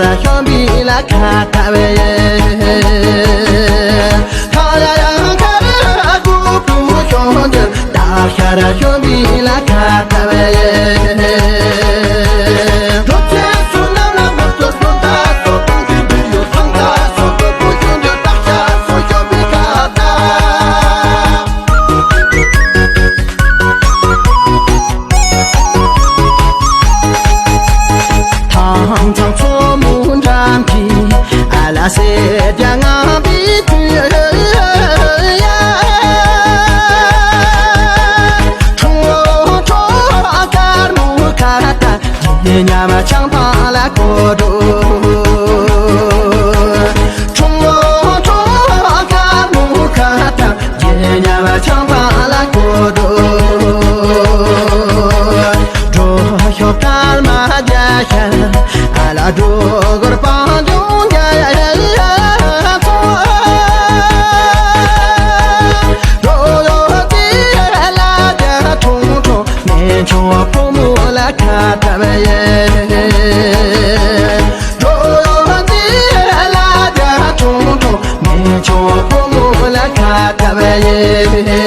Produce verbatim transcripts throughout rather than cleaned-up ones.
ར་ཤོམ་བི་ལ་ཁ་ཐ་བེ། ཐ་ཡ་ཡ་ཁ་ར་གུ་པུ་ཤོམ་དུ་ད་ཤ་ར་ཤོམ་བི་ལ་ཁ་ཐ་བེ། རོ་ཚེ་སུ་ནམ་ལ་མོ་ཏོ་སུ་ད་སོ་ཏུ་གི་བི་ཡོ་སུ་ད་སོ་ཏུ་པུ་ཤོམ་དུ་ད་ཤ་སོ་ཤོམ་བི་ཁ་ཐ། ཐང་ཚང་མཚོ་མོ་འགྲམ་གྱི་ཨ་ལ་སེ་རྒྱ་ང་བི་དུ་ཡ། ཁྲོ་ཁྲོ་དཀར་མོ་ཁ་ཏ་ཉ་མ་ཆང་པ་ལ་ཁོ་འགྲོ། ཁྲོ་ཁྲོ་དཀར་མོ་ཁ་ཏ། རྒྱལ་ཉམས་ཆང་པ་ལ་གོ་འགྲོ། འགྲོ་ཤོག་སྐར་མ་རྒྱ་ཤར་ཨ་ལ་འགྲོ་གོར་པང་ལྗོངས་རྒྱ་ཡ་ཚོ། འགྲོ་ཡོད་དེ་ལ་རྒྱ་ཁྲུང་ཁྲུང་མེ་ཆུང་ཕོ་མོ་ལ་ཁ་ཐབ་ཡེ། འགྲོ་ཡོང་དེ་ལ་རྒྱ་ཁྲུང་ཁྲུང་མེ་ཆུང་ཕོ་མོ་ལ་ཁ་ཐབ་ཡེ།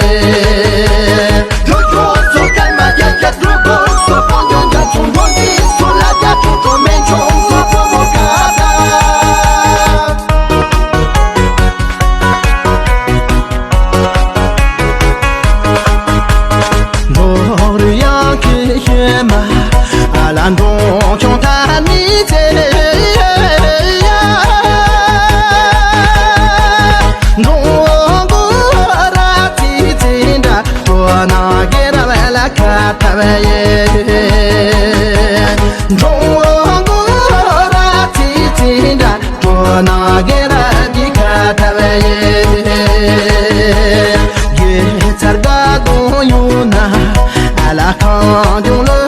འགྲོ་ཡོང་སོ་སྐར་མ་རྒྱ་རྒྱ་འགྲོ་གོ་སོ་སྤོ་འགྱོ་རྒྱ་ཆུང་འགྲོ་དེ་སོ་ལ་རྒྱ་ཁྲུང་ཁྲུང་མེ་ཆུང་སོ་ཕོ་མོ་ཁ་ཐབ། ནོར་ཡང་ཁེ་ཤེ་མ་ཨ་ལ་འབྲོང་ཆུང་ཐ་མི་ཚེ་ཡ། འབྲོང་གོ་ར་ཚི་ཚི་འདྲ་ཏོ་ན་གེ་ར་བ་ལ་ཁ་ཐ་བ་ཡེ། འབྲོང་གོ་ར་ཚི་ཚི་འདྲ། ཏོ་ན་གེ་ར་བི་ཁ་ཐ་བ་ཡེ། གེ་ཚར་ག་དོ་ཡུ་ན་ཨ་ལ་ཁང་ཇོང་ལོ།